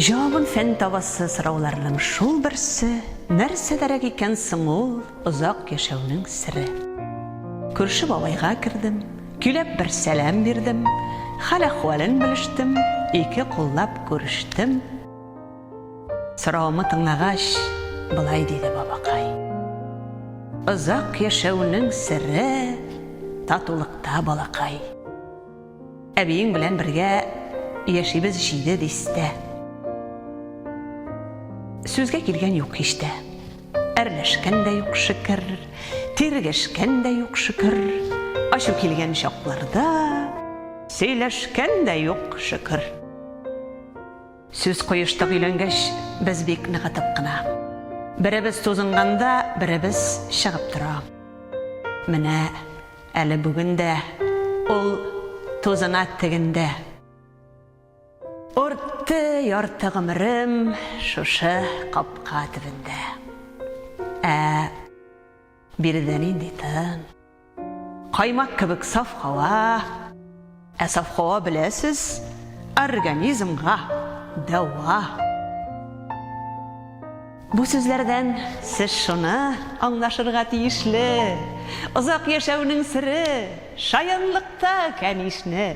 Җавабын фән табасы сорауларның шул берсе, нәрсәдәрәк икән соң ул озак яшәүнең сере? Күрше бабайга кердем, көйләп бер сәлам бирдем, хәл-әхвәлен белештем, ике куллап күрештем. Соравымы тыңлагач, болай диде бабакай. Озак яшәүнең сере татулыкта, балакай. Әбиең белән бергә яшибез җиде дистә. Сүзгә килгән юк һич тә. Әрләшкән дә юк, шөкер, тиргәшкән дә юк, шөкер. Ачу килгән чакларда сөйләшкән дә юк, шөкер. Сүз куештык өйләнгәч без бик ныгытып кына. Беребез тузынганда, беребез чыгып тора. Менә Әле бүген дә ул тузына тегендә. Үртте ярты гомерем шушы капка төбендә. Ә биредә нинди тын. Каймак кебек саф һава. Ә саф һава, беләсез, организмга дәва. Бу сүзләрдән сез шуны аңлашырга тиешле, озак яшәүнең сере, шаянлыкта, кәнишне.